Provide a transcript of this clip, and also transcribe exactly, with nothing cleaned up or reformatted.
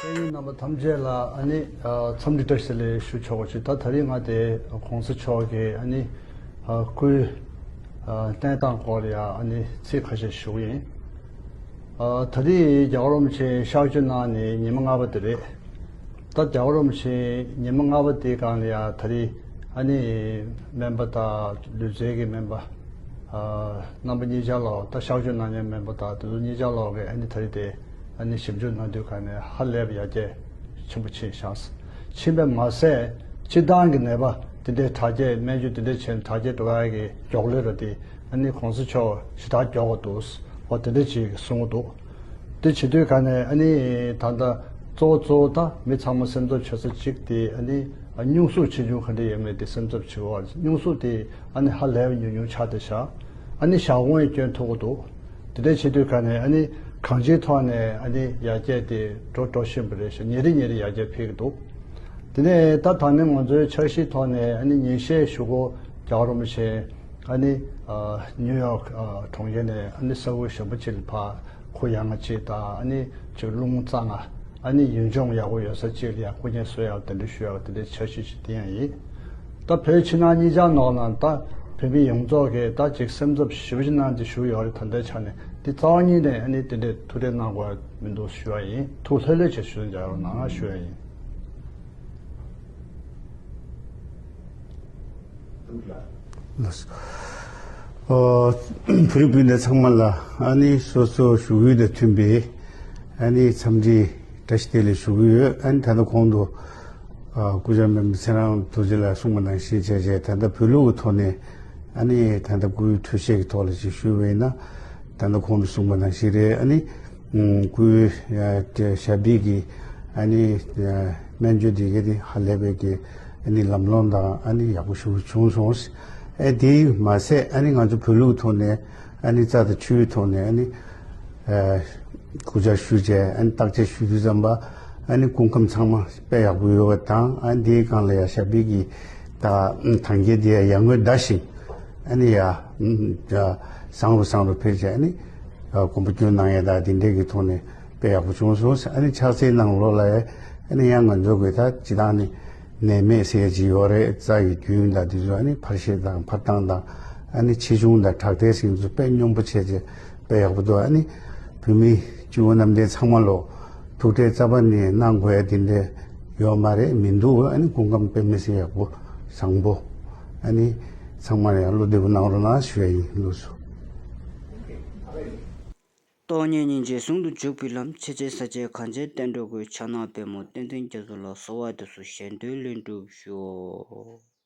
རྣམ་པ་ཐམས་ཅད་ལ་ཨ་ནི་འཚམས་འདྲི་བཀྲ་ཤིས་བདེ་ལེགས་ཞུ་ཆོག་པ་ཞིག་ད་ད་རིང་ང་དེ་གོང་ས་མཆོག་གི་ཨ་ནི་སྐུའི་གནས་སྟངས་སྐོར་ལ་ཡང་ཨ་ནི་ཚིག་ཁ་ཤས་ཞུ་གི་ཡིན། ད་རིང་རྒྱལ་བ་རིན་པོ་ཆེ་གཤེགས་བཅོས་གནང་ནས་ཉི་མ་ལྔ་པ་དེ་རེད། ད་རྒྱལ་བ་རིན་པོ་ཆེ་ཉི་མ་ལྔ་པ་དེའི་སྒང་ལ་ཡང་ད་རིང་ཨ་ནི་སྨན་པ་དང་ལུས་རྩལ་གྱི་སྨན་པ། རྣམ་པ་གཉིས་ཆར་ལོག་ད་གཤགས་བཅོས་གནང་མཁན་སྨན་པ་དང་དེ་ཚོ་གཉིས་ཆར་ལོག་གིས་ཨ་ནི་ད་རེས་དེ་ཨ་ནི་ཞིབ་འཇུག་གནང་དུས་ག་ནས་ཧ་ལས་པ་ཡར་རྒྱས་ཆེན་པོ་ཕྱིན་ཤག་ཕྱིན་པས་མ་ཟད་སྤྱིར་བཏང་གི་ནད་པ་དེ་འདྲའི་དྲག་སྐྱེད་སྨན་བཅོས་དེ་འདྲ་བྱས་ནས་དྲག་སྐྱེད་འགྲོ་ཡ་གི་མགྱོགས་ལོས་ར་དེ་ཨ་ནི་གོང་ས་མཆོག་ཞེ་དྲག་མགྱོགས་པ་འདུག་ཨོ་དེ་འདྲ་ཅིག་གསུང་གི་འདུག་དེ་བྱེད་དུས་ག་ནས་ཨ་ནི་ད་ལྟ་གཙོ་བོ་གཙོ་བོ་ད་མི་ཚང་མ་སེམས་འཚབ་བྱེད་ས་གཅིག་དེ་ཨ་ནི་སྙུང་གཟུགས་ཆེ་ཆུང་ག་འདྲ་ཡོད་མེད་དེ་སེམས་འཚབ་བྱེད་དགོས་པ་སྙུང་གཟུགས་དེ་ཨ་ནི་ཧ་ལས་པ་ཉུང་ཉུང་ཆགས་བསྡད་ཤག་ཨ་ནི་ཞག་དགུང་ཡང་སྐྱོན་ཐུབ་ཀྱི་འདུག་དེ་འདྲ་བྱེད་དུས་ག་ནས་ཨ་ནི་གང་ཅིའི་ཐོག་ནས་ཨ་ནི་ཡར་རྒྱས་དེ་འགྲོ་འགྲོ་བཞིན་པ་རེད་ཤག་ཉིན་རེ་ཉིན་རེ་ཡར་རྒྱས་འཕེལ་གྱི་འདུག་དེ་ནས་ད་ད་ནི་ང་ཚོའི་འཆར་གཞིའི་ཐོག་ནས་ཨ་ནི་ཉིན་ཤས་གཞུག་གུ་རྒྱལ་བ་རིན་པོ་ཆེ་ཨ་ནི་ཨ་ནིའུ་ཡོག་ཨ་གྲོང་ཁྱེར་ནས་ཨ་ནི་ས་ཁུལ་གཞན་པ་ཅིག་ལ་ཕར་ཁོ་ཡ་ང་གཅིག་དང་ཨ་ནི་ཅིག་རླུང་རྩ་ལྔ་ཨ་ནི་ཡུལ་ལྗོངས་ཡག་པོ་ཡོད་ས་ཅིག་ལ་ཡ་སྐུ་ངལ་གསོ་ཡག་དེ་འདྲ་ཞུ་ཡག་དེ་འདྲའི་འཆར་གཞི་ཅིག་དེ་ཡང་ཡིན། ད་བོད་ཕྱི་ནང་གཉིས་ཆར་ནང་ལ་ད་བོད་མི་ཡོངས་རྫོགས་ཀྱིས་ད་ཅིག་སེམས་འཚབ་ཞེ་པོ་ཅིག་གནང་སྟེ་བཞུགས་ཡོད་རེད། ད་ལྟའི་ཆ་ནས་འདི་རྩ་བ་ཉིད་ནས་ཨ་ནི་དེ་འདྲའི་ཐུགས་ཁྲལ་གནང་དགོས་མི་འདུག་ཞུ་བ་ཡིན། ཐུགས་ལྷོད་ལྷོད་བྱས་བཞུགས་མཇལ་རོགས་གནང་ཞུ་བ་ཡིན། ལགས་སོ། ཨོ། བོད་རིགས་སྤུན་ཟླ་ཚང་མ་ལ་ཨ་ནི་སོ་སོ་བཞུགས་ཡུལ་དང་མཐུན་པའི་ཨ་ནི་འཚམས་འདྲི་བཀྲ་ཤིས་བདེ་ལེགས་ཞུ་གི་ཡོད། ཨ་ནི་ད་ལྟ་གོང་དུ་ཨ་སྐུ་བཅར་སྨན་པ་ཚེ་རིང་རྡོ་རྗེ་ལགས་གསུངས་པ་ནང་བཞིན་བྱས་བྱས་ད་ལྟ་བོད་ལུགས་ཀྱི་ཐོག་ནས་ཨ་ནི་ད་ལྟ་སྐུའི་འཕྲོད་བཞེས་ཀྱི་ཐོག་ལ་ཅིག་ཞུས་པ་ཡིན་ན་ད་ལྟ་གོང་དུ་གསུངས་པ་ནང་བཞིན་རེད། ཨ་ནི་སྐུའི་ཞབས་པད་ཀྱི་ཨ་ནི་སྨན་བཅོས་དེ་ག་དེ་ཧ་ལས་པའི་གི་ཨ་ནི་ལམ་ལྷོང་དང་ཨ་ནི་ཡག་པོ་ཞིག་བྱུང་སོང་། ཨ་དེ་མ་ཟད་ཨ་ནི་ང་ཚོ་བོད་ལུགས་ཐོག་ནས་ཨ་ནི་རྩ་དང་ཆུའི་ཐོག་ནས་ཨ་ནི་སྐུ་བཅར་ཞུས་བྱས་ཨ་ནི་བརྟག་དཔྱད་ཞུ་དུས་ཙམ་པ་ཨ་ནི་སྐུ་ཁམས་ཚང་མ་དཔེ་ཡག་པོ་ཡོད་པ་དང་ཨ་ནི་དེའི་སྒང་ལ་ཡང་ཞབས་པད་ཀྱི་ད་ཐང་རྒྱལ་དེ་ཡང་ཡར་ངོའི་ཟླ་བཞིན་ཨ་ནི་ཡ་བཟང་རུ་བཟང་རུ་འཕེལ་བྱས་ཨ་ནི་གོམ་པ་སྐྱོན་གནང་ཡས་དང་དེ་འདྲས་ཀྱི་ཐོག་ནས་དཔེ་ཡག་པོ་བྱུང་སོང་། ཨ་ནི་ཕྱག་འཚལ་གནང་ལོ་ལ་ཡ་ཨ་ནི་ཡང་ང་ཚོ་གི་ད་སྤྱི་བཏང་ནི་ནད་མེད་ཟེར་ཡ་ཅིག་ཡོད་རེད། རྩ་ཡི་རྒྱུན་དང་དེ་ཚོ་ཨ་ནི་འཕར་ཤེས་དང་འཕར་སྟངས་དང་ཨ་ནི་ཆེ་ཆུང་དང་དྲག་ཐལ་ཟེར་ཚོ་དཔེ་སྙོམས་པོ་བྱས་བྱས་དཔེ་ཡག་པོ་འདུག་ཨ་ནི་བོད་མི་སྤྱི་བོ་གནམ་བསྟན་ཚང་མ་ལོ་ཐུགས་ཁྲལ་རྩ་བ་ནས་གནང་དགོས་ཡ་དེ་འདྲ་ཡོད་མ་རེད་མི་འདུག་ཨ་ནི་སྐུ་ཁམས་དཔེ་མི་སྲིད་ཡག་པོ་བཟང་པོ་ཨ་ནི་ཚང་མ་ལ་ཡང་བློ་བདེ་པོ་གནང་རོགས་གནང་ཞུ་ཡ་ཡིན། ལགས་སོ། སྟོང་ཉིད་སྙིང་རྗེ་ཟུང་དུ་འཇུག་པའི་ལམ། ཆེས་ཆེར་ཟབ་ཆོས་གངས་ཅན་བསྟན་འགྲོའི་སྒོ། ཕྱག་ན་པདྨོ་ཏན་ཏན་རྒྱ་མཚོ་ལ། གསོལ་བ་འདེབས་སོ་གཞན་དོན་ལྷུན་གྲུབ་ཤོག།